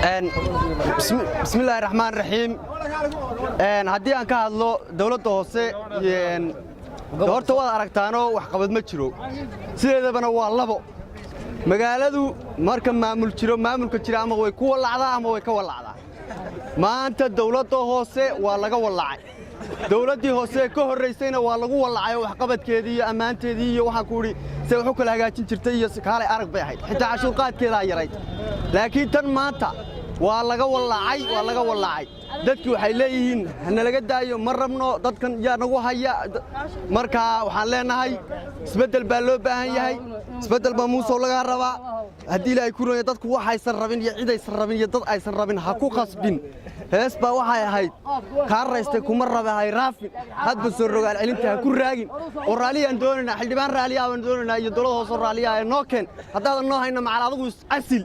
Bismillaahi raxmaan raxiim. Haddii aan ka hadlo dowladda hoose, horta waad aragtaanoo waxqabad ma jiro. Sideedabana waa labo magaaladu marka maamul jiro, maamulka jira ama way ku wallacdaa ama way ka wallacdaa. Maanta dowladda hoose waa laga wallacay. Dowladdii hoose ka horraysayna waa lagu wallacay oo waxqabadkeedii iyo ammaanteedii iyo waxaan ku idhi se wax u kala hagaajin jirtay iyo kaalay arag bay ahayd, xitaa cashuurqaadkeedaa yarayd. Laakiin tan maanta waa laga wallacay, waa laga wallacay. Dadki waxay leeyihiin hanalaga daayo, ma rabno dadkan yaa nagu haya. Markaa waxaan leenahay isbeddel baa loo baahan yahay, isbeddel baa, Muusow, lagaa rabaa. Haddii Ilaahay ku ronya, dadku waxaysan rabin iyo cidaysan rabin iyo dad aysan rabin ha ku khasbin. Hees baa waxay ahayd: "Kaa raystay kuma rabe, hay raafin, hadba soo rogaal celinta ha ku raagin." Oo raalliyaan doonaynaa, xildhibaan raalliyaa baan doonaynaa iyo dowlad hoosoo raalliyaa ee noo keen. Haddaadan noo hayna macal adigu iscasil.